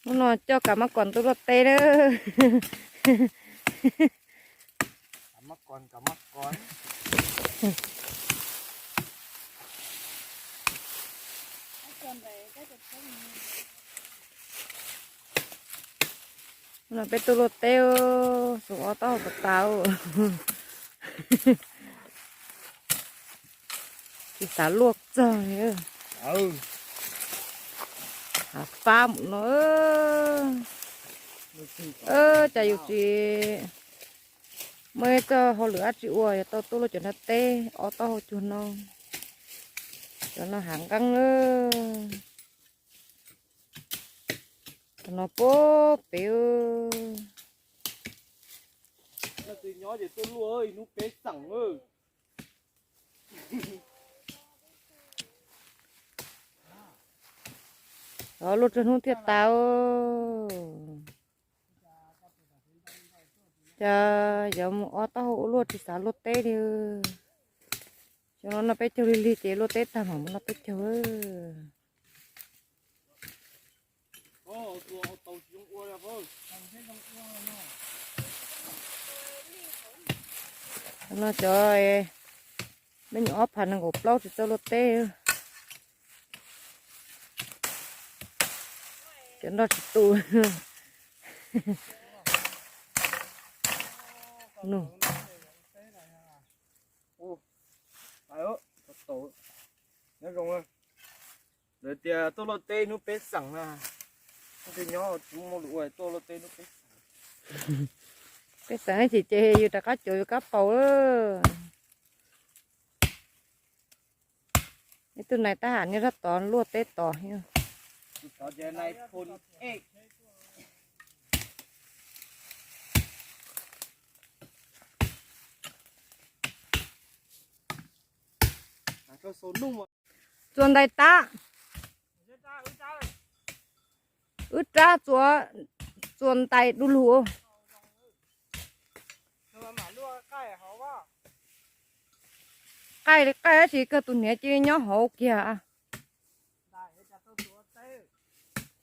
Hnub no coj Kam Mab Kos tuaj luaj teb na. Hnub no peb tuaj luaj teb, xub ob taub hau puas tas. Tsis xav luaj txog li. Hav fab mus no. Cas yus tsis muaj ib txoj hauj lwm dab tsi ua, yog tau tuaj luaj cov nrog teb ob taub hau cuag no. Cov no hav nqeeb. Cov no puag pem. Nyob ces tuaj luaj ib hnub peb xeem. Luaj txog hnub thiaj tas. Cas yuav mus ob taub hau ua luaj tsis xav luaj teb li. Xyoo no noj peb caug lig lig ces luaj teb tag mam mus noj peb caug. No cov me nyuam ob phav nees nkaum plaub tsis txawj luaj teb. Cov nrog tsis tu. Lawv tias tuaj luaj teb hnub peb xeem na. Nyob tsis muaj lus ua, tuaj luaj teb hnub peb xeem. Peb xeem ib chim ces yus rov qab cuav yus kab paus. Ib tug nais tab ham niaj tab tom luaj teb tos. Txuas ntais tab. Wb rab txuas, txuas ntais du lug. Qaij li qaij tab sis kawg tus hniav cia li nyob hauv kiag.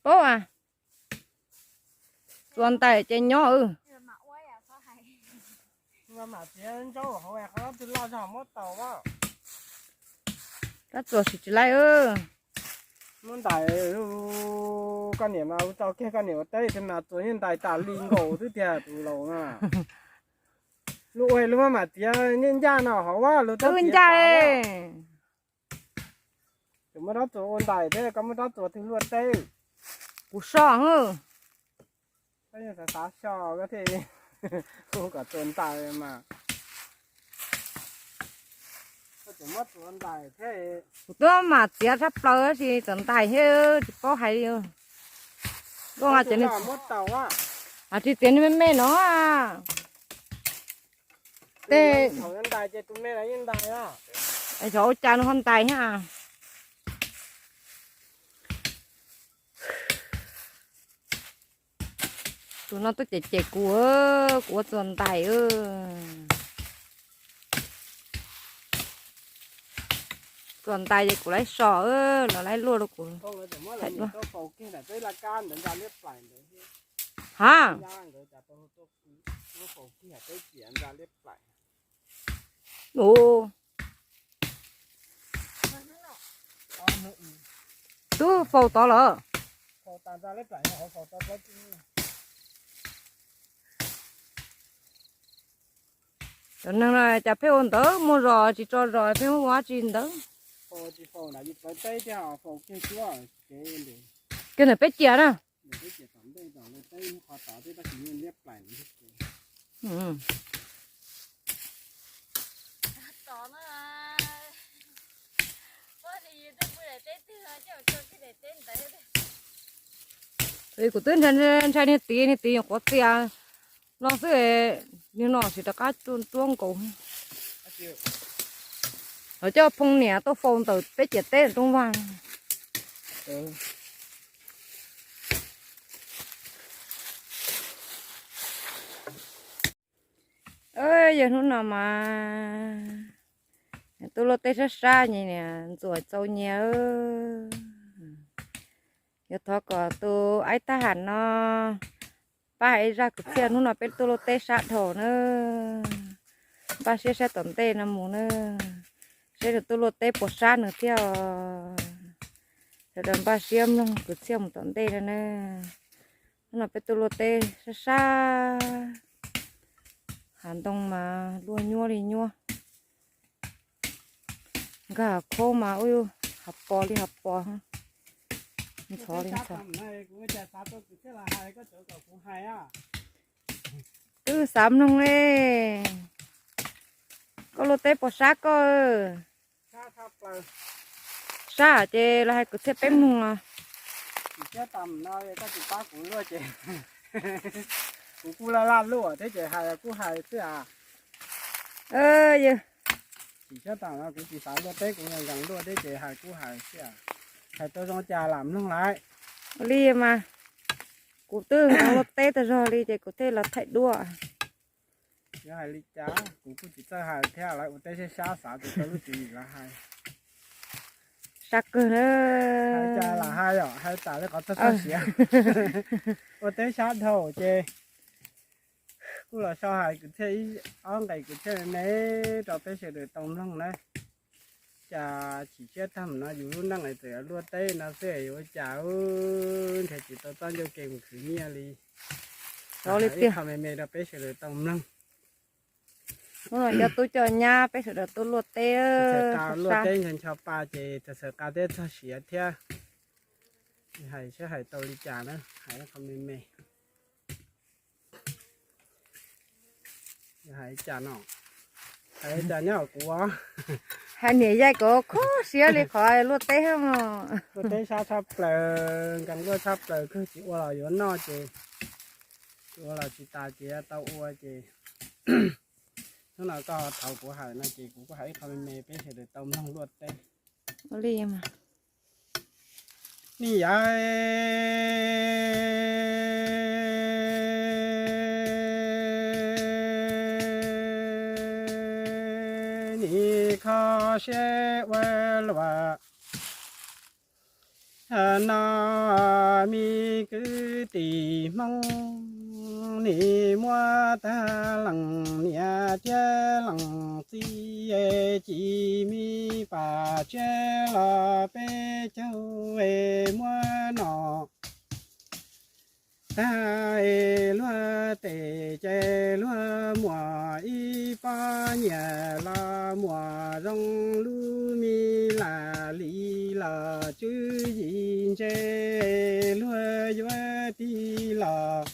Paub a, txuas ntais ces nyob. Rab txuas sim tsis laib. Muab ntais, koj niam mas ua tau kiag koj niam ua teb thiab mas txuas yeej ntais tas li nkaus xwb tiag tus laus na. Lub ua lub maj mam tiav ncaj no hauv lub tab ncaj. Tus muaj rab txuas ua ntais thiab koj muaj rab txuas twg luaj teb. Kuv soj. Koj yeej xav xav soj koj thiaj hu kom txuas ntais mas. Kuv twb mam txiav tshaj plaws tab sis txuas ntais thiab tsis paub hais li. Luaj ces tsis txiav ni me me no. Tej xyov ua cas nws ho ntais thiab. Tus no twb cem cem kuv, kuv ua txuas ntais. Txuas ntais ces kuv laib so, los laib luaj rau kuv. Ha. Twb faus tod lawm. Cov neeg no cas pheej ua ntawd, muaj zos tsis tso zos pheej ua dab tsi ntawd. Kiag ntawm peb ciam na. Kuv twb ntshai niag tid, niag tid nyuam qhuav txias no xwb, niag no tsis rov qab tuaj nkaus. Lawv coj phoo niam tuaj faus ntawm peb ciam teb rooj vag. Yog hnub no mas tuaj luaj teb sab sab nyias ntxuam txau nyias. Yuav thov kom tus aib thab ham no pab hais ib zaj kwv txhiaj, hnub no peb tuaj luaj teb sab dhau na. Npaj siab saib tom ntej no mus na, saib nws tuaj luaj teb puas sab nws thiab os. Sawv daws npaj siab mloog kwv txhiaj mus tom ntej no na. Hnub no peb tuaj luaj teb sab sab, hav ntoo mas luaj nyuaj li nyuab, nkag hav khaub mas ub, hav pos li hav pos, ntxhov li ntxhov. Twb xav mloog li, koj luaj teb puas sab koj? Sab ces los hais kwv txhiaj peb mloog os. Kuv kuj laj laj luaj thiab ces hais kuj hais xwb as. Tsis xav luaj teb, kuv nkees luaj teb ces hais kuj hais xwb as. Hais tau zoo cas lam mloog lawm. Ua li mas, kuv twb nkees luaj teb tag zog li ces kuv thiaj los thaij duab. Yuav hais li cas kuv kuj tsis txawj hais thiab, lawv ua teb sab sab xav tsis tau lub tswv yim los hais. Sab kawg na. Hais cas lam hais yom, hais tas li qhov txog txoj siav. Ua teb sab dhau ces kuj los so hais kwv txhiaj ib ob nqes kwv txhiaj me me rau peb sawv daws tau mloog na. Cas chim siab tag no yus lub neej txawm luaj teb no xwb yuav ua cas, nrhiav tsis tau txoj ncauj ke mus khwv nyiaj li. Ib qho me me rau peb sawv daws tau mloog. Hnub no coj tub coj nyab peb sawv daws tuaj luaj teb sab. Luaj teb ncho ncho pa ces txawm qa thiab txog siav thiab. Hais saib hais tau li cas na, hais ib qho me me. Hais cas no, hais cas nyob kuv, hais niam yaig kuv kho siab li qhov luaj teb thiab mog. Luaj teb sab tshaj plaws, nkees luaj tshaj plaws kawg, tsis ua los yuav noj ces, tsis ua los tsis tas ces tau ua ces. Hnub no koj thov kuv hais no ces kuv kuj hais ib qho me me peb sawv daws tau mloog luaj teb. Ua li mas. Ni yav ni kho siab ua luaj no, me kwv tij Hmoob, nim muab tag leej niam thiab leej txiv, ci me pam tsiab los peb caug muab nom tag es luag tes ces luag muaj ib pob nyiaj los muaj zoo lub me lam li los tswv yim ntse luag yuav tig los.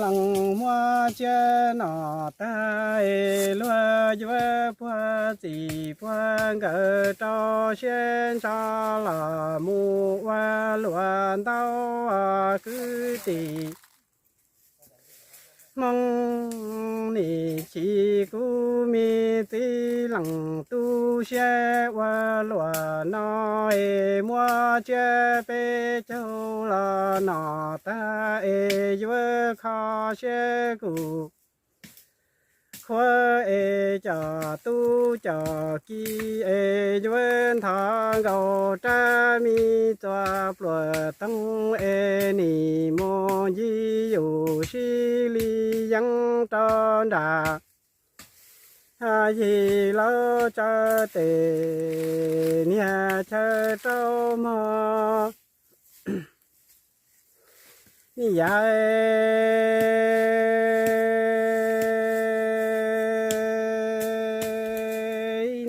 Leej muab tsiab nom tag es luag yuav puag txij puag nkawm rau siab ntso los mus ua luam ntau kwv tij Hmoob, nim chim kuv me txiv leej tu siab ua luam no es muab tsiab peb caug los nom tag es yuav kho siab kuv qhuav es coj tub coj ki es yuav ntho nkaus rab me txua pluas toog es nim mus ncig yus sib li yeeb rau nram yig laub tsaws tes niag chaw rau mog. Ni yav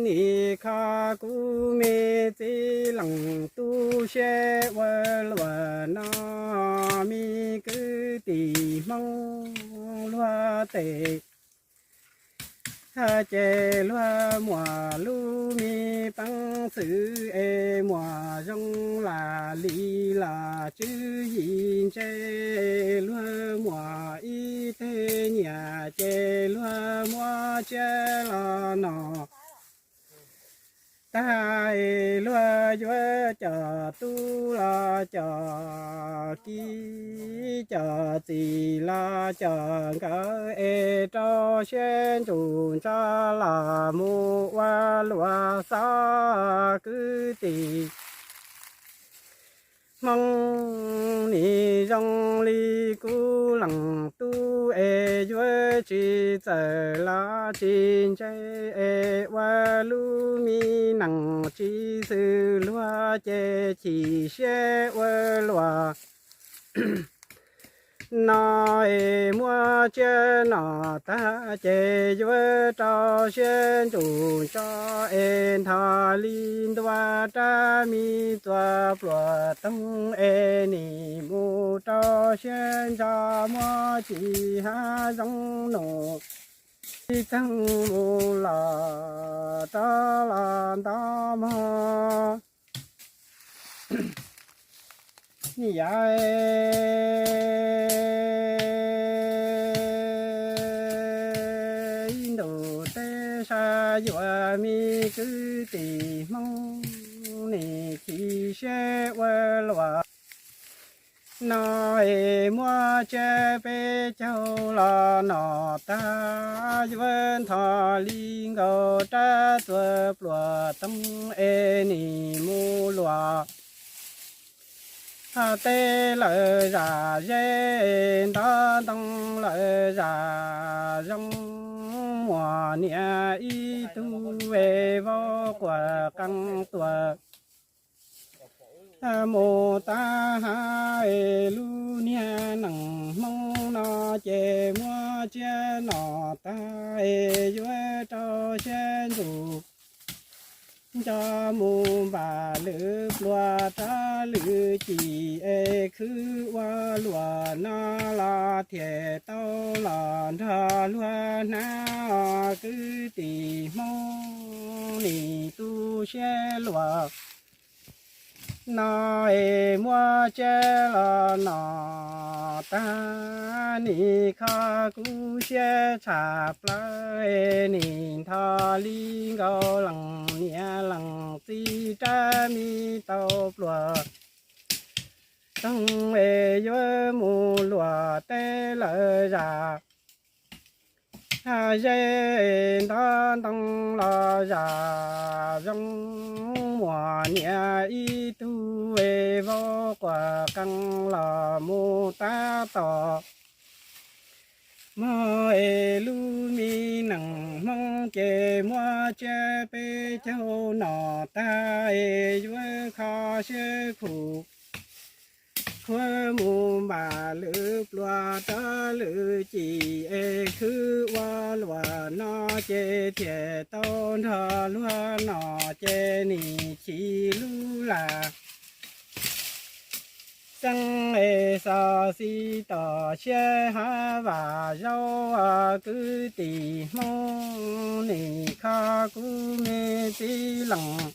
nim kho kuv me txiv leej tu siab ua luam no, me kwv tij Hmoob, luag tes ces luag muaj lub me peev xwm es muaj zoo lam li los tswv yim ntse, luag muaj ib teg nyiaj ces luag muab tsiab los nom tag es luag yuav coj tub los coj ki, coj txiv los coj nkawm es rau siab ntsug ntso los mus ua luam xov kwv tij Hmoob nim zoo li kuv leej tub es yuav tsis txawj los tsis ntse es ua lub me neej tsis xws luag ces chim siab ua luaj no es muab tsiab nom tag ces yuav rau siab ntsum tso es nthos li ntua rab me txuas pluas toog es nim mus rau siab ntso muab tsis hav zoov nus ib txeeg mus los rov los nto mog. Yav ib ntus teb sab yuav me kwv tij Hmoob nim chim siab ua luaj no es muab tsiab peb caug los nom tag yuav nthos li nkaus rab txuas pluas toog es nim mus luaj teb lawm zam zeb, nto ntoo lawm zam zoo, muaj niam ib tug es vau quas qee tuaj mus tab hav es lub niag neej Hmoob no ces muab tsiab nom tag es yuav rau siab ntsum nco mus npam lwm pluas rab lwm cim es khwb ua luaj no los thiaj tau los nrog luag hnab os kwv tij Hmoob nim tu siab luaj no es muab tsiab los nom tag nim kho kuv siab tshaj plaws es nim nthos li nkaus leej niam leej txiv rab me tau pluas toog es yuav mus luaj teb lawm zam zeb, nto ntoo los zam zoo, muaj niam ib tug es vau quas qee los mus tab tom mog es lub me neej Hmoob ces muab tsiab peb caug nom tag es yuav kho siab khuv khuav mus npam lwm pluas rab lwm cim es khwb ua luaj no ces thiaj tau nrog luag nom ces nim chim lub lam xeeb es xos xis tom siab hav vam zaub os kwv tij Hmoob nim kho kuv me txiv leej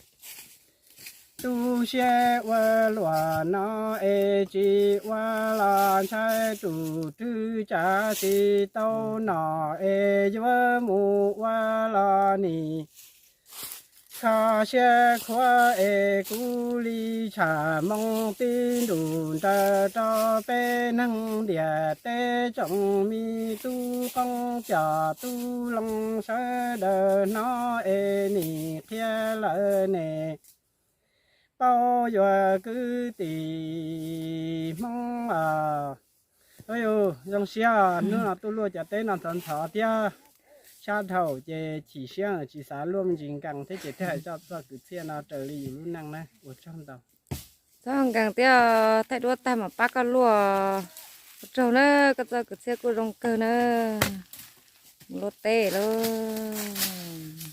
tu siab ua luaj no es tsis ua los ntshai tus rwg tsav xis tau nom es yuav mus ua los nim kho siab khuav es kuv li tshaj moo tib ntus nrawm rau peb neeg ntiaj teb tsoom me tub qoob coj tub loo sawv daws hnov es nim qhia lawm ne. Paub yuav kwv tij Hmoob os. Zoo siab hnub no tuaj luaj cov teb no ntxhov ntxhov thiab sab dhau ces chim siab tsis xav luaj me ntsis nkees thiab ces thiaj hais txoj kwv txhiaj no raws li yus lub neej na. Ua tsaug ntau. Txhob nkees thiab, thaij duab tag mam pab koj luaj. Ua tsaug na, koj txoj kwv txhiaj kuj zoo kawg na. Mus luaj teb lauj.